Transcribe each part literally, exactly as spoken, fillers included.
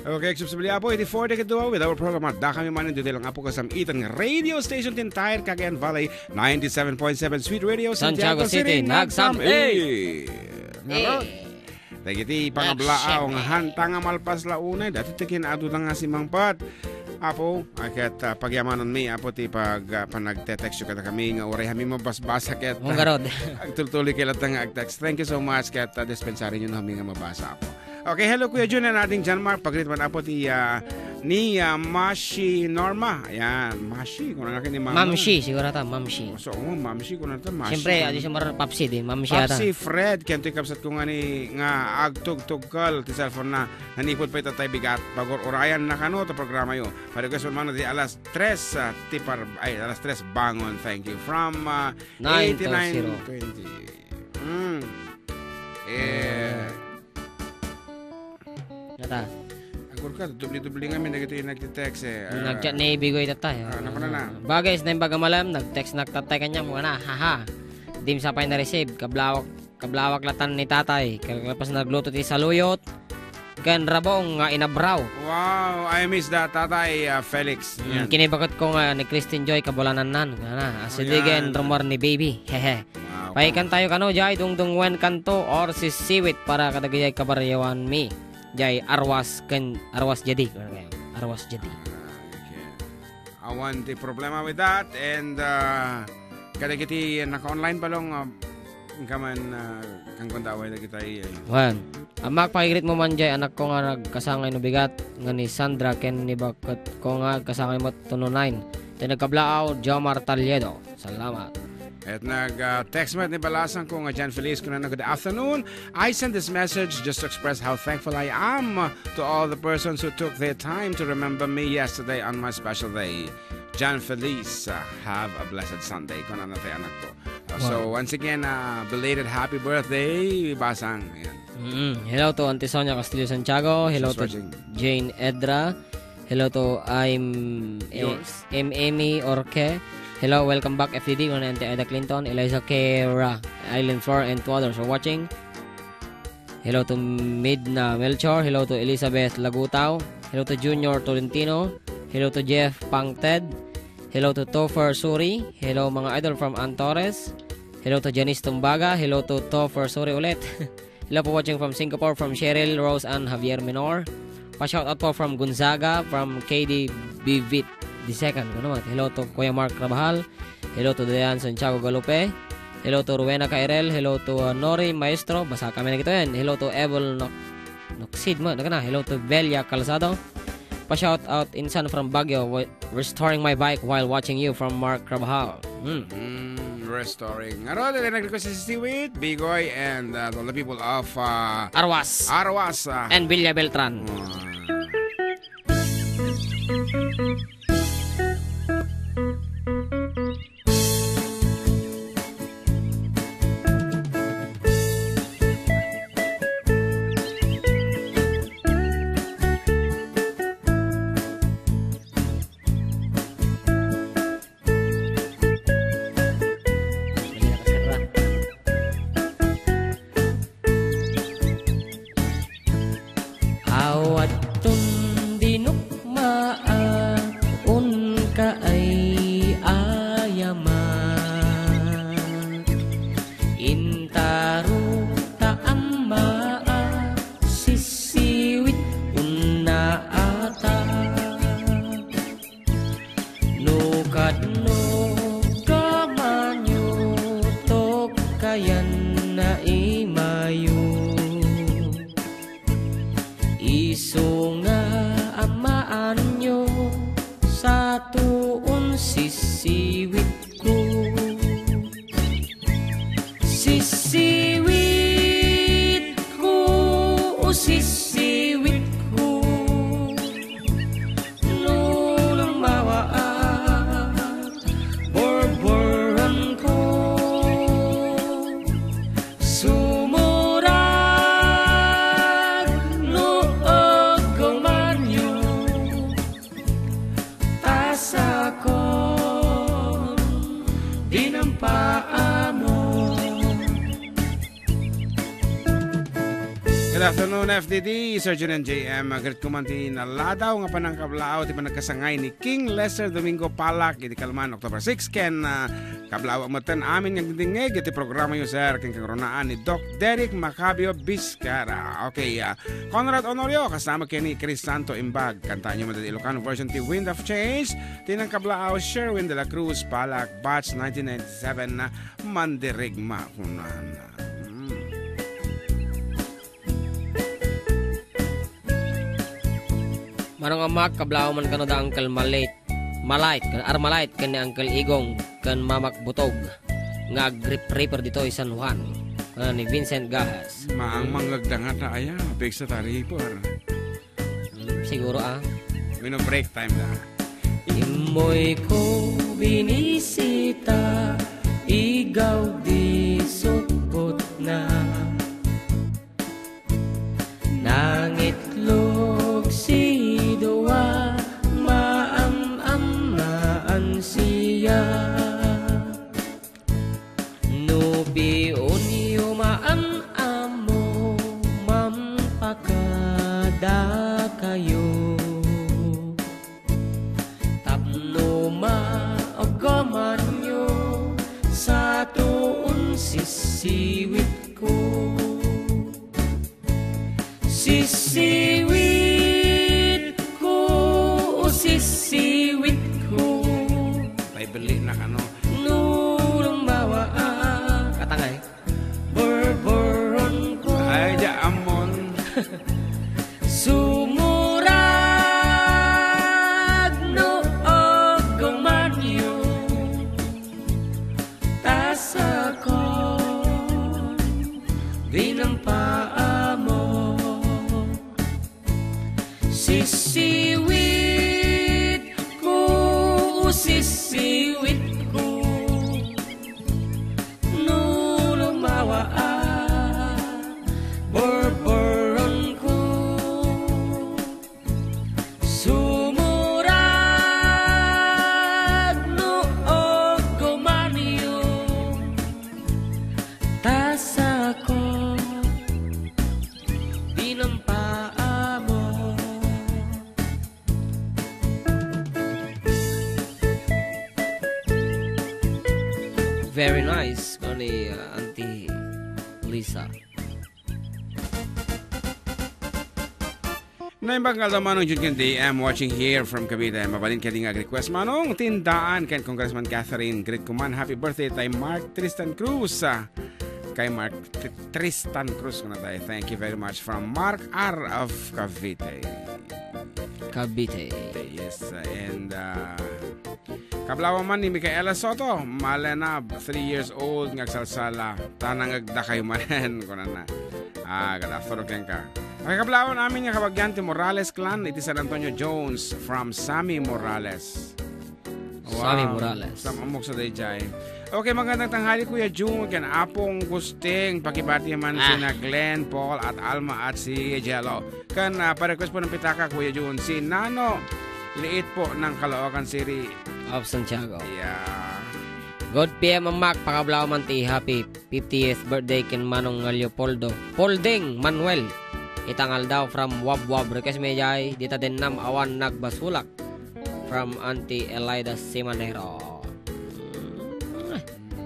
Okay, agsubsubli, Apo, iti four decade with our program. Adda kami man iti lang, Apo, kasam-itan nga radio station ti entire Cagayan Valley, ninety-seven point seven Sweet Radio, Santiago Santiago City, City, nagsam-i. Nagsam-i. Ngarud, dagiti pangablaaw nga hanta nga malpas la unay, dati ti kinaduda nga si Mangpat. Apo, ay ket, ah, pagyamananmi, Apo, ti pag, ah, panagte-textyo kadakami nga uray kami mabasbasa ket, ah, agtultuloy kay latta nga agtext. Thank you so much ket, ah, dispensarinyo no kami nga mabasa, Apo. Okay, hello, Kuya Jun and Ading John Mark. Pagrit man, Apo, ti, ah, ni, ah, Mashi Norma. Ayan, Mashi, kung ano ni Mama. Mamshi, siguro ta, Mamshi. So, oh, Mamshi, kung ano ta, Mashi. Siyempre, adi siya marar Papsi din, Mamshi ata. Papsi Fred, ken ti kabsat ko nga ni, nga agtugtugkal ti cellphone na, nanipod pay tatay bigat, pagur-urayan na kano ta programa yo. Pare ko, mano, di alas tres, ah, ti par-, ay, alas tres bangon, thank you. From, ah, nine to zero. Eighty-nine twenty. Mm. Eh, Nata. Agurka, dubli-dubli nga mi dagiti nagti-text, eh. Ah, nagchat ni Bigoy tatay. Ah, naku na na. Bagay, sa naimbag a malam, nag-text na tatay kanya, muna, haha. Di mi sa pay na-receive, kablawak, kablawak latan ni tatay. Kalapas nagluto ti saluyot, ken rabong nga inabraw. Wow, I miss that, Tatay, ah, Felix. Mm, yan. Kinibagat ko nga ni Christine Joy, kabulanannan. Nga na, asidigen, rumor ni baby. Hehe. Wow. Paikan tayo kano, jay dungdungwen kanto or sisiwit para kadagiti kabaryawan mi. Jay arwas ken arwas jadi. Arwas jadi. Ah, okay. Awan ti problema with that. And, uh, kadagiti naka-online pa long, uh, kaman, uh, kang kundaway dagitay, eh. Wen. Ammak, pakigrit mo man jay anak ko nga nagkasangay no bigat nga ni Sandra ken ni baket ko nga kasangay mo tuno nine. Ti nagkablaaw, Jomar Taliedo. Salamat. Et nag, ah, text met ni balasang ko nga John Feliz, kunana, "Good afternoon. I send this message just to express how thankful I am to all the persons who took their time to remember me yesterday on my special day. John Feliz, ah, have a blessed Sunday." Kunana ti anak ko. Ah, so, once again, ah, belated happy birthday, Basang. Ayan. Mm, hello to Auntie Sonia Castillo Santiago. Hello to Jane Edra. Hello to I'm, eh, M Amy Orque. Hello, welcome back, F D D. Una, Auntie Ida Clinton, Eliza Kera, Eileen Flor, and to others for watching. Hello to Midna Melchor. Hello to Elizabeth Lagutao. Hello to Junior Tolentino. Hello to Jeff Pangted. Hello to Topher Suri. Hello, mga idol from Ann Torres. Hello to Janice Tumbaga. Hello to Topher Suri ulit. Hello po, watching from Singapore, from Cheryl Rose and Javier Menor. Pa-shout out po from Gonzaga, from K D Bivit the second. Ano naman? Hello to Kuya Mark Rabahal. Hello to Diane Santiago Galupe. Hello to Rowena Cairel. Hello to, uh, Nori Maestro. Basa kami na gito yan. Hello to Evel Nok-, Noksid mo. Nagana. Hello to Velia Calzado. Pa-shout out insan from Baguio. Wa-, restoring my bike while watching you from Mark Rabahal. Hmm. Mm, restoring. Ano, dali nag-request si Seaweed, Bigoy, and, uh, all the people of, uh, Arwas. Arwas, uh, and Villa Beltran. Uh, Awat Good afternoon, F D D, Sir Jun and J M. Greet ko man ti naladaw nga panangkablaaw ti panagkasangay ni King Lester Domingo Palak iti kalman, October six, ken, ah, kablaaw metten amin nga agdingdingngeg iti programa yo, sir, ken kangrunaan ni Doc Derek Macabio Vizcara. Okay, ah, Conrad Honorio, kasama ken ni Chris Santo Imbag. Kantaanyo man ti Ilocano version ti Wind of Change, ti nangkablaaw Sherwin de la Cruz Palak, batch nineteen ninety-seven na Mandirigma, kunana. Hmm. Manong Amak, kablaaw man kano da Uncle Malit, Malait, ken Armalait, ken ni Uncle Igong, ken Mamak Butog, nga ag-rip-ripper ditoy San Juan, ken ni Vincent Gajas. Maang mangngegda nga ta aya, pigsa ta ripper. Hmm, siguro, ah. Mino break time na. Immoy ko binisita, igaw di sukbot na. Nangitlog si Dua, maam-ammaan siya. No piunyo maan-ammo, mampakadakayo. Tapno maagamanyo, satoon sisiwit ko. Sisiwit ko, o sisiwit ko. Paibilli na kano. No lumbawa a Katangay. Borboron ko. Ay, di ammon. Sumurag no agmanyo. Tasakon, dinampaamo. Sisiwit ko, sisiwit ko. No lumawa a borboron ko. Sumurag no agmanyo. Tasakon, dinampaamo. Very nice, ni, uh, Auntie Lisa. Naimbag nga aldaw, Manong Jun ken D M, watching here from Cavite. Mabalin kadi nga ag-request, Manong, ti Indaan ken Congressman Catherine. Greet ko man, happy birthday tay Mark Tristan Cruz. Ah, kay Mark Tr-, Tristan Cruz, kuna tayo. Thank you very much from Mark R of Cavite. Cavite. Yes, and, uh, kablaaw man ni Micaela Soto, Malenab, three years old, nga agsalsala, ta nangngegda kayo manen, kunana. Ah, good afternoon kenka. Makikablaawan amin nga kabagyan ti Morales clan iti San Antonio Jones from Sammy Morales. Sammy Morales. Sam-, amok sa dayjay. Okay, magandang tanghali, Kuya Jun, ken Apong Gusting. Pakibati man Ah. sina Glenn, Paul, at Alma, at si Jello. Kan, ah, pa-request po ng pitaka, Kuya Jun, si Nano Liit po ng Caloocan City. Of Santiago. Yeah. Good P M, Amak. Pakablaw man ti happy fiftieth birthday ken Manong nga Leopoldo. Polding Manuel. Itang aldaw from Wabwab. Request mi jay, dita dennam awan nagbasulak. From Auntie Elida Simanero.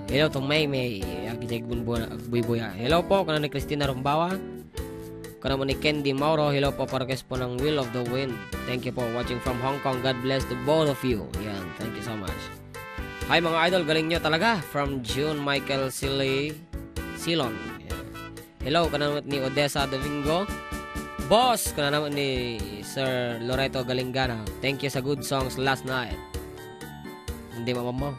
Hello to Maymay. Agidig bunbun-, agbuybuya. Hello po, kanang ni Christina Rumbawa. Kanang ni Candy Mauro. Hello po, Parokes po ng Will of the Wind. Thank you po, watching from Hong Kong. God bless to both of you. Yan, thank you so much. Hi, mga idol, galing nyo talaga. From June Michael Sili-, Silon. Yan. Hello, kanang ni Odessa Domingo. Boss, kanang ni Sir Loreto Galingana. Thank you sa good songs last night. Hindi mamamo.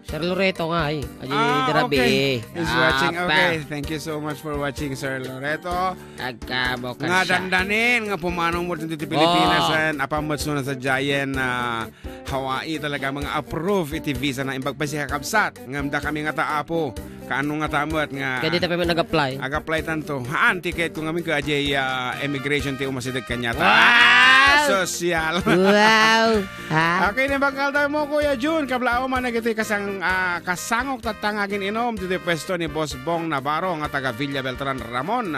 Sir Loreto nga, eh. Aji Ah, dirabi, okay. eh. He's Ah, watching. pa. Okay, thank you so much for watching, Sir Loreto. Agkabo ka Nga siya. dandanin, nga pumanaw mo dito ti Pilipinas, Oh. and apang matsunan sa Giant, ah, Hawaii talaga, mga approve iti visa na imbag pa siya kakabsat. Ngem dakami nga ta, Apo. Kaano nga ta met nga Kaya di tayo pa nag-apply. Ag-apply tanto. Haan, ticket ko ngamin ko ajay, ah, immigration ti umasideg kanyata. Wow! Ah, sosyal. Wow! Ha? Okay, ni bakal tayo mo, Kuya Jun. Kablaaw man nagiti kasang, ah, kasangok tattang agin inom. Dito pwesto ni Boss Bong Navarro nga taga Villa Beltran Ramon.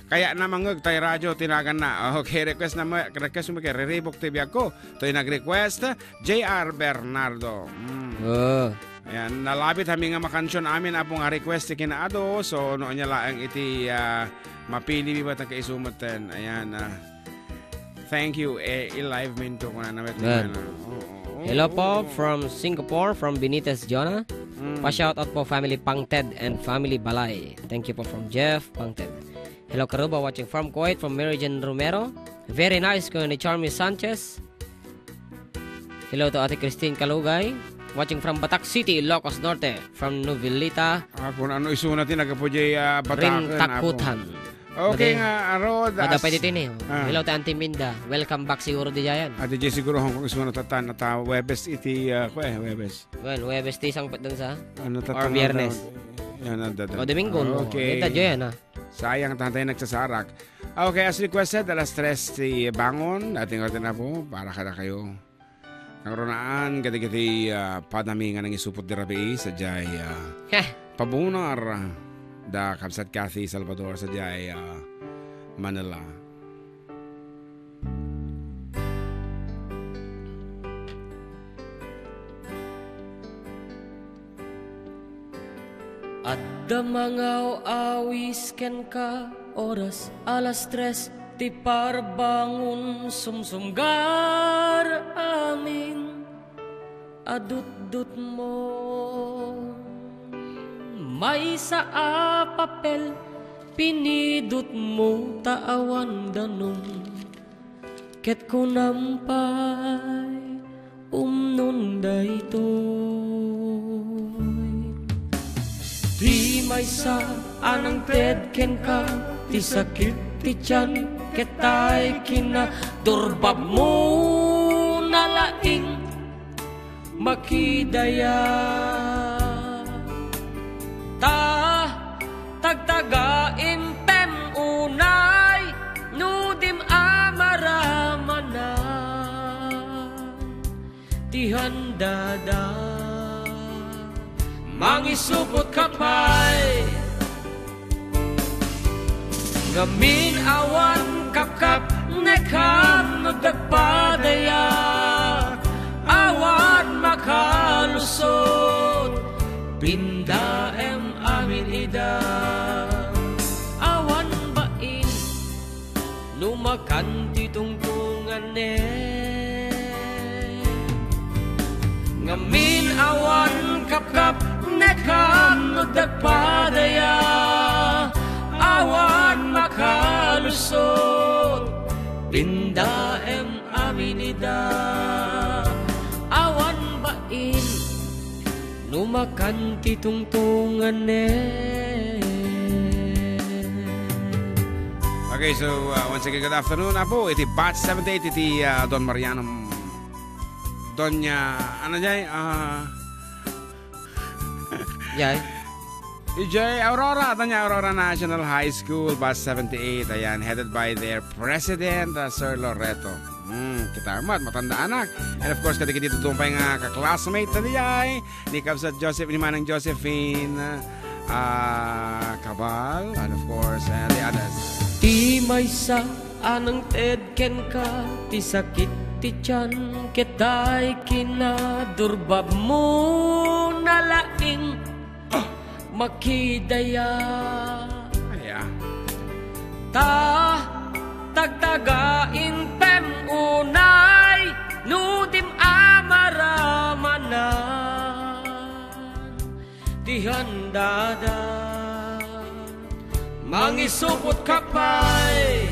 Kayatna mangngeg tay radio ti naganna. Okay, request na mo, request mo kay Riribuk ti Biagko. Toy nag-request, J R Bernardo. Mm. Oh. Ayan, nalabit kami nga makansion amin, Apo, nga request ti kinaadu. So, no anya laeng iti, ah, mapili mi ba ta kaisumaten. Ayan, ah, thank you. Eh, i-live minto ko na naman. Yan. Oo, oo, Hello po oo. from Singapore, from Benitez, Jonah. Mm. Pa-shoutout po, family Pangted and family Balay. Thank you po from Jeff Pangted. Hello, Karuba, watching from Kuwait, from Mary Jane Romero. Very nice, ko ni Charmy Sanchez. Hello to Ate Christine Kalugay, watching from Batac City, Ilocos Norte, from Novelita. Ah, kung ano isuna ti nagapu jay, ah, Ring Batacan, Apo. Takutan. Okay Madi-, nga, Arod, madapay as-, dito ni. Ah. Hello to Auntie Minda. Welcome back siguro di jayan. Ate Jay, siguro kung isuna tatan, at, ah, Webes iti, ah, kue, Webes. Well, Webes ti sangpet dun sa? Ano, or tatang Biyernes? Yan, ang dada. O, Domingo, no? Okay. Ita, Joy, ano? Sayang, tatay nagsasarak. Okay, as requested, alas tres ti bangon. Ating order na po para kada kayo. Kangrunaan, gadi-gadi, ah, padami nga nangisupot di rabii, sadiay, ah, Heh. pabunar, ah, da Kabsat Kathy Salvador, sadiay, ah, Manila. Adda mangaw-awis kenka, oras alas tres ti parbangon, sumsumgar amin a dutdutmo. Maysa a papel pinidutmo ta awan danum. Ket kunam pay, umnon daytoy. Ti maysa a nangted kenka ti sakit ti tian, ket tay kinadurbabmo na laing makidaya. Ta tagtaga intem unay no dim amaramanan ti handada. Mangisupot ka pay. Ngamin awan kapkap, nekam no dagpadaya, awan makalusot, pindaem amin ida. Awan bain no makan ti tungtungan ne. Ngamin awan kapkap, nekam no dagpadaya, awan makalusot, pindaem amin ida. Awan bain no makan ti tungtungan ne. Okay, so, uh, once again, good afternoon, Apo. Iti Batch seventy-eight, iti, uh, Don Mariano. Doña, ano jay? Ah, Jay? Ijay Aurora, Doña Aurora National High School, Batch seventy-eight. Ayan, headed by their president, uh, Sir Loreto. Hmm, kita mat, matanda anak. And of course, kadigiti dudumpay nga ka-classmate na di ay ni Kabsat Joseph, ni Manang Josephine, ah, Cabal, and of course, and the others. Ti maysa a nangted kenka ti sakit ti tian, ket tay kinadurbabmo na laing makidaya. Aya. Ta tagtaga intem unay no dim amaramanan ti handada. Mangisupot ka pay.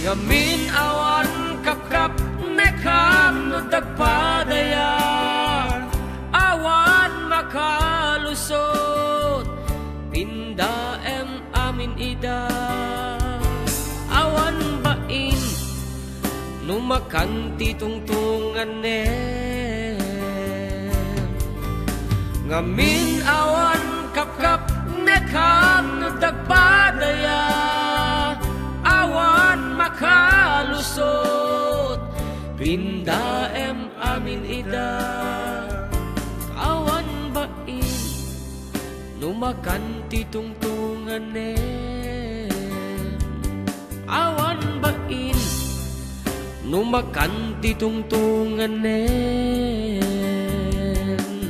Ngamin awan kapkap, nekam no dagpadaya, awan makalusot, pindaem amin ida. Awan bain no makan ti tungtungan ne. Ngamin awan kapkap, nekam no dagpadaya, awan makalusot, pindaem amin ida. Awan bain no makan ti tungtunganen, awan bain. No makan ti tungtunganen,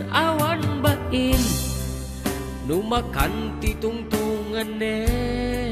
awan bain. No makan ti tungtunganen,